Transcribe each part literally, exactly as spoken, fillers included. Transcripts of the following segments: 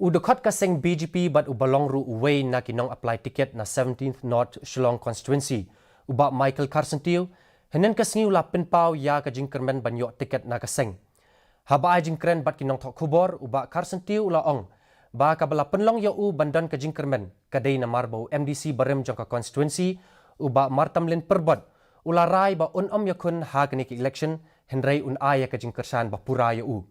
U dkhot ka seng B J P bad uba long ruh uwei na ki nong apply ticket na seventeenth North Shillong Constituency, u Bah Michael Kharsyntiew, hynnin ka sngi u la pynpaw ïa ka jingkyrmen ban ïoh ticket na ka seng. Haba ai jingkren bad ki nongthoh khubor, u Bah Kharsyntiew u la ong ba kaba la pynlong ïa u ban don ka jingkyrmen ka dei namar ba u M D C barim jong ka constituency, u Bah Martamlin Pyrbot, u la rai ba un ym ïakhun ha kane ka election, hynrei un ai ïa ka jingkyrshan ba pura ïa u.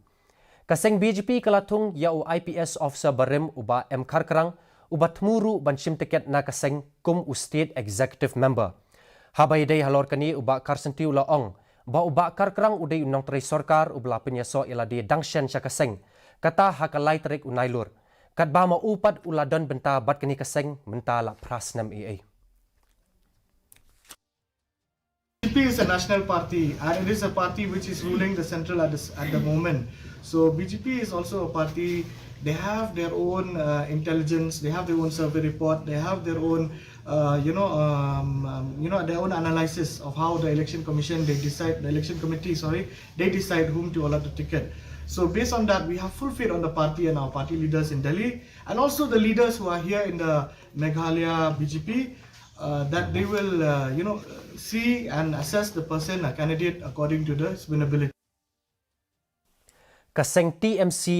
Ka seng B J P ka la thung ïa u I P S officer barim u Bah M Kharkrang, uba thmu ruh ban shim ticket na ka seng kum u State Executive Member. Haba ïadei halor kane, u Bah Kharsyntiew u la ong ba u Bah Kharkrang u dei u nongtrei sorkar uba la pynïasoh ïa lade dang shen sha ka seng, kata ha ka lai tarik u Nailur. Katba ma u pat u la don bynta bad kane ka seng mynta la phra snem ei ei. B J P is a national party, and it is a party which is ruling the central at, this, at the moment. So B J P is also a party. They have their own uh, intelligence. They have their own survey report. They have their own, uh, you know, um, um, you know, their own analysis of how the election commission they decide, the election committee, sorry, they decide whom to allot the ticket. So based on that, we have full faith on the party and our party leaders in Delhi, and also the leaders who are here in the Meghalaya B J P, uh, that they will, uh, you know, see and assess the person, a candidate, according to the his ability. Ka seng T M C